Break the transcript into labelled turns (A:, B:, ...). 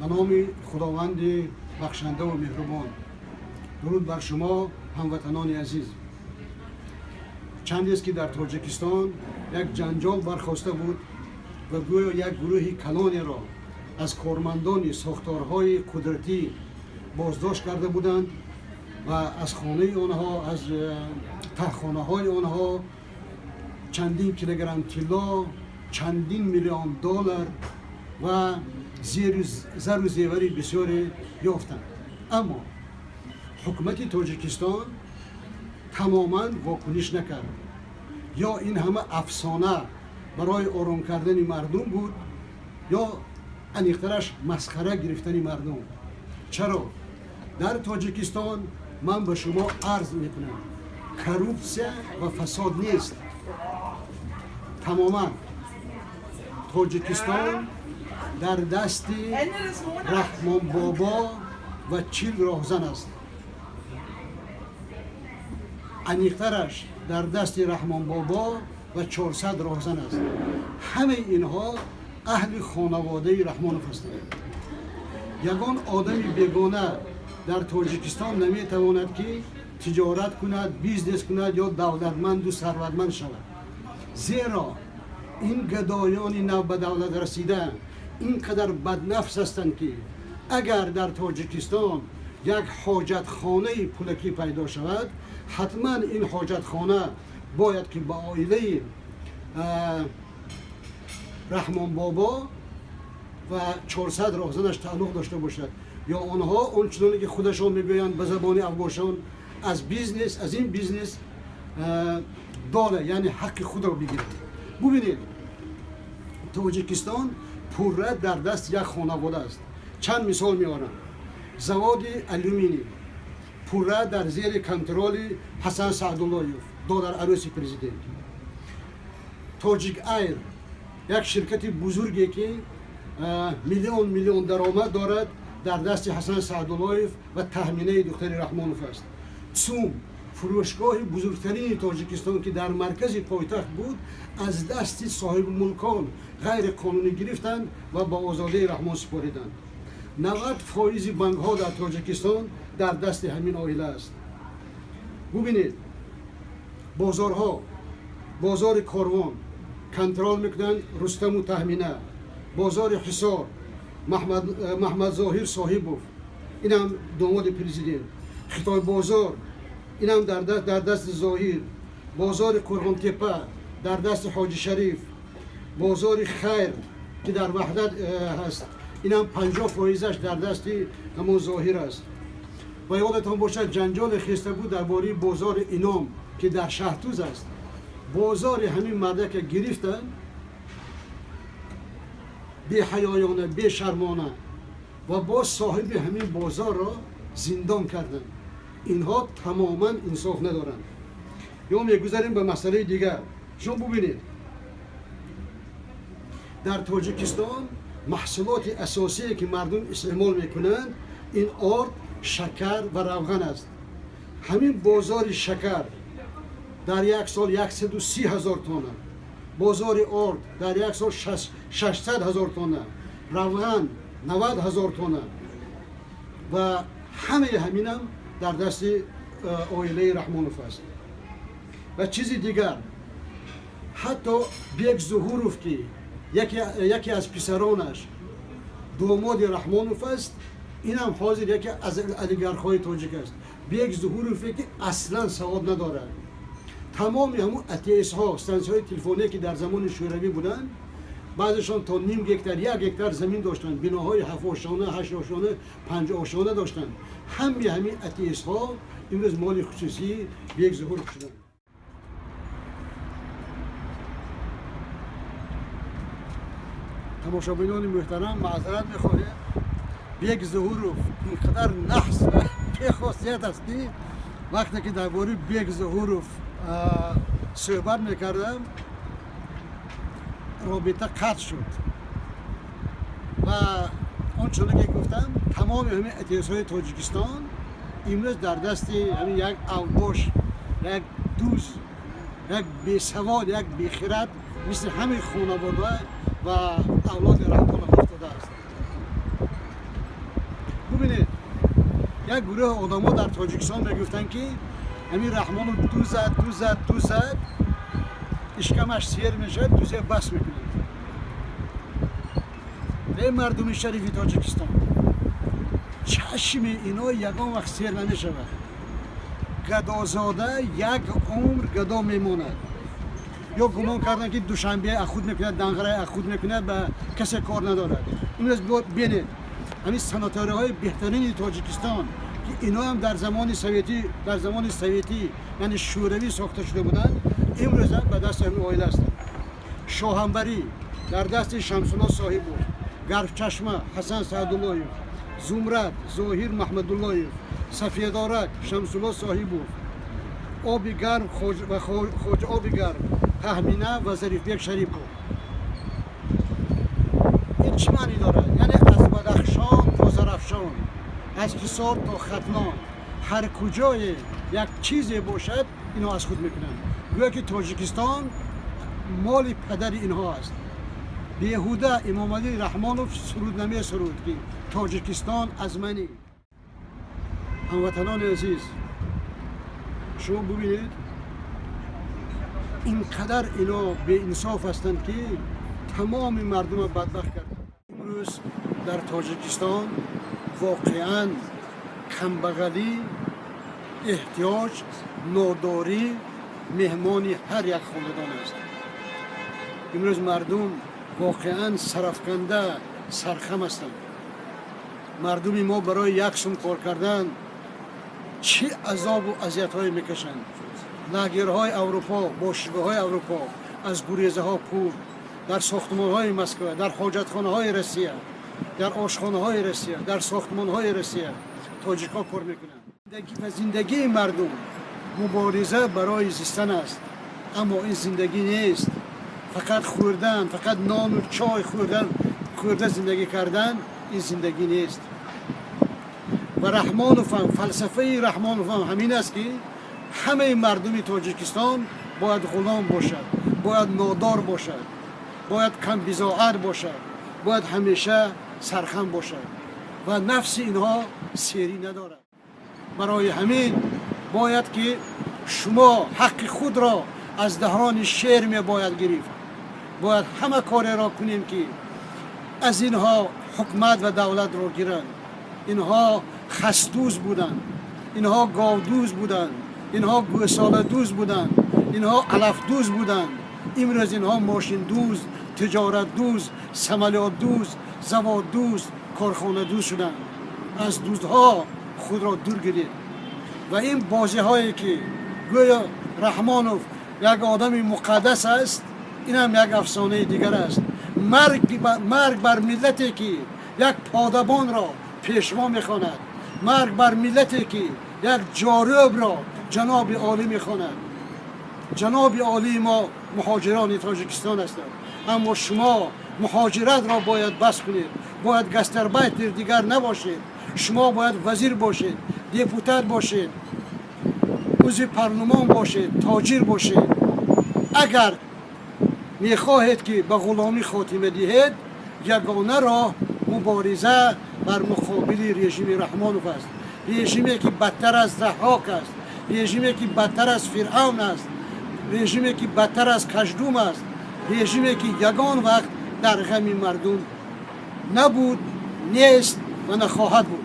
A: Ба номи Худованди бахшандаву меҳрубон. Дуруд бар шумо, ҳамватанони азиз. Чандест, ки дар Тоҷикистон як ҷанҷол бархоста буд ва гӯё як гурӯҳи калонеро аз кормандони сохторҳои қудратӣ боздошт карда буданд ва аз хонаи онҳо, аз таҳхонаҳои онҳо чандин килограмм тилло, чандин миллион доллар ва зару зевари бисёре ёфтанд. Аммо ҳукумати Тоҷикистон тамоман вокуниш накард. Ё ин ҳама афсона барои ором кардани мардум буд, ё аниқтараш масхара гирифтани мардум. Чаро дар Тоҷикистон, ман ба шумо арз мекунам, коррупсия ва фасод нест? Тамоман Тоҷикистон дар дасти Раҳмонбобо ва 40 роҳзан аст. Аниқтараш, дар дасти Раҳмонбобо ва 400 роҳзан аст. Ҳамаи инҳо аҳли хонаводаи Раҳмонов ҳастанд. Ягон одами бегона дар Тоҷикистон наметавонад, ки тиҷорат кунад, бизнес кунад ё давлатманду сарватманд шавад, зеро ин гадоёни нав ба давлат расида ин қадар баднафс ҳастанд, ки агар дар Тоҷикистон як ҳоҷатхонаи пулакӣ пайдо шавад, ҳатман ин ҳоҷатхона бояд, ки ба оилаи Раҳмонбобо ва 400 роҳзанаш тааллуқ дошта бошад, ё онҳо он чуноне ки худашон мегӯянд ба забони афғошон, аз бизнес, аз ин бизнес доля, яъне ҳаққи худро бигирад. Бубинед, Тоҷикистон пурра дар даст як хонавода аст. Чанд мисол меорам. Заводи алюминий пурра дар зери контроли Ҳасан Саъдуллоев, додар арӯси президент. Тоҷик Айр, як ширкати бузурге, ки миллион миллион даромад дорад, дар дасти Ҳасан Саъдуллоев ва Таҳминаи духтари Раҳмонов аст. ЦУМ, фурӯшгоҳи бузургтарини Тоҷикистон, ки дар маркази пойтахт буд, аз дасти соҳибмулкон ғайриқонунӣ гирифтанд ва ба Озодаи Раҳмон супориданд. 90 фоизи банкҳо дар Тоҷикистон дар дасти ҳамин оила аст. Бубинед, бозорҳо, бозори Корвон контрол мекунанд Рустаму Таҳмина, бозори Ҳисор Маҳмадзоҳир Соҳибов, инам домоди президент, Хитойбозор, инам дар дасти Зоҳир, бозори Қурғонтепа дар дасти Ҳоҷи Шариф, бозори Хайр, ки дар Ваҳдат ҳаст, инам 50 фоизаш дар дасти ҳамон Зоҳир аст. Ва ёдатон бошад, ҷанҷоле хеста буд дар бораи бозори Ином, ки дар Шаҳтуз аст. Бозори ҳамин мардака гирифтанд беҳаёёна, бешармона ва боз соҳиби ҳамин бозорро зиндон карданд. Инҳо тамоман инсоф надоранд. Ё мегузарем ба масъалаи дигар. Шумо бубинед, дар Тоҷикистон маҳсулоти асосие, ки мардум истеъмол мекунанд, ин орд, шакар ва равған аст. Ҳамин бозори шакар дар як сол 130 000 тонна, бозори орд дар як сол 600 000 тонна, равған 90 000 тонна ва ҳамаи ҳаминам дар дасти оилаи Раҳмонов аст. Ва чизи дигар, ҳатто Бек Зуҳуров, ки яке аз писаронаш домоди Раҳмонов аст, инам ҳозир яке аз олигархҳои тоҷик аст. Бек Зуҳурове, ки аслан савод надорад. Тамоми ҳамун АТСҳо, стансияҳои телефоние, ки дар замони Шӯравӣ буданд, баъзешон то ним гектар, як гектар замин доштанд, биноҳои ҳафтошона, ҳаштошона, панҷошона доштанд. Ҳами ҳамин АТСҳо имрӯз моли хусусии Бек Зуҳуров шуданд. Тамошобинони муҳтарам, маъзарат мехоҳем. Бек Зуҳуров ин қадар наҳс ва бехосият аст, ки вақте ки дар бораи Бек Зуҳуров суҳбат мекардам, робита қатъ шуд. Ва он чуне ки гуфтам, тамоми ҳамин АТСҳои Тоҷикистон имрӯз дар дасти ҳамин як авбош, як дуз, як бесавод, як бехирад, мисли ҳамин хонавода ва авлоди Раҳмонов афтодааст. Як гурӯҳ одамо дар Тоҷикистон мегуфтанд, ки ҳамин Раҳмонов ду зад, ду зад, ду зад, ишкамаш сер мешавад, дузе бас мекунад. Эй мардуми шарифи Тоҷикистон, чашми ино ягон вақт сер намешавад. Гадозода як умр гадо мемонад. Ё гумон карданд, ки Душанбе ахуд мекунад, Данғарай ахуд мекунад, ба касе кор надорад. Имрӯз бинед, ҳамин санаториҳои беҳтарини Тоҷикистон, ки иноам дар замони советӣ, дар замони советӣ, яъне шӯравӣ, сохта шуда буданд, имрӯзам ба дасти ҳамин оила ҳастанд. Шоҳамбарӣ дар дасти Шамсулло Соҳибов, Гарфчашма Ҳасан Саъдуллоев, Зумрад Зоҳир Маҳмадуллоев, Сафедорак Шамсулло Соҳибов, Оби Гарм ва Хоҷа Оби Гарм Таҳмина ва Зарифбек Шарипов. Ин чӣ маънӣ дорад? Яъне аз Бадахшон то Зарафшон, аз Ҳисор то Хатлон, ҳар куҷое як чизе бошад, инҳо аз худ мекунанд. Гӯё ки Тоҷикистон моли падари инҳо аст. Беҳуда Эмомалӣ Раҳмонов суруд намесуруд, ки Тоҷикистон аз мани. Ҳамватанони азиз, шумо бубинед, ин қадар ино беинсоф ҳастанд, ки тамоми мардумро бадбахт карданд. Имрӯз дар Тоҷикистон воқеан камбағалӣ, эҳтиёҷ, нодорӣ меҳмони ҳар як хонадон аст. Имрӯз мардум воқеан сарафканда, сархам ҳастанд. Мардуми мо барои як сум кор кардан чӣ азобу азиятҳое мекашанд. Лагерҳои Аврупо, бошгоҳҳои Аврупо аз гурезаҳо пур. Дар сохтмонҳои Москва, дар ҳоҷатхонаҳои Россия, дар ошхонаҳои Россия, дар сохтмонҳои Россия тоҷикҳо кор мекунанд. Ва зиндагии мардум мубориза барои зистан аст, аммо ин зиндагӣ нест. Фақат хӯрдан, фақат нону чой хӯрдан, хӯрда зиндагӣ кардан, ин зиндагӣ нест. Ва Раҳмоновам, фалсафаи Раҳмоновам ҳамин аст, ки ҳамаи мардуми Тоҷикистон бояд ғулом бошад, бояд нодор бошад, бояд камбизоат бошад, бояд ҳамеша сархам бошад ва нафси инҳо серӣ надорад. Барои ҳамин бояд ки шумо ҳаққи худро аз даҳони шер мебояд гирифт. Бояд ҳама кореро кунем, ки аз инҳо ҳукумат ва давлатро гиранд. Инҳо хасдӯз буданд, инҳо говдӯз буданд, инҳо гӯсоладӯз буданд, инҳо алафдӯз буданд. Имрӯз инҳо мошиндӯз, тиҷоратдӯз, самолётдӯз, заводдӯз, корхонадӯз шуданд. Аз дӯзҳо худро дур гиред. Ва ин бозиҳое, ки гӯё Раҳмонов як одами муқаддас аст, инам як афсонаи дигар аст. Марг бар миллате, ки як подабонро пешво мехонад! Марг бар миллате, ки як ҷорӯбро ҷаноби олӣ мехонад! Ҷаноби олии мо муҳоҷирони Тоҷикистон ҳастанд, аммо шумо муҳоҷиратро бояд бас кунед. Бояд гастарбайтер дигар набошед. Шумо бояд вазир бошед, депутат бошед, узви парлумон бошед, тоҷир бошед. Агар мехоҳед, ки ба ғуломӣ хотима диҳед, ягона роҳ мубориза бар муқобили режими Раҳмонов аст, режиме, ки бадтар аз Заҳҳок аст, режиме, ки бадтар аз Фиръавн аст, режиме, ки бадтар аз Каждум аст, режиме, ки ягон вақт дар ғами мардум набуд, нест ва нахоҳад буд.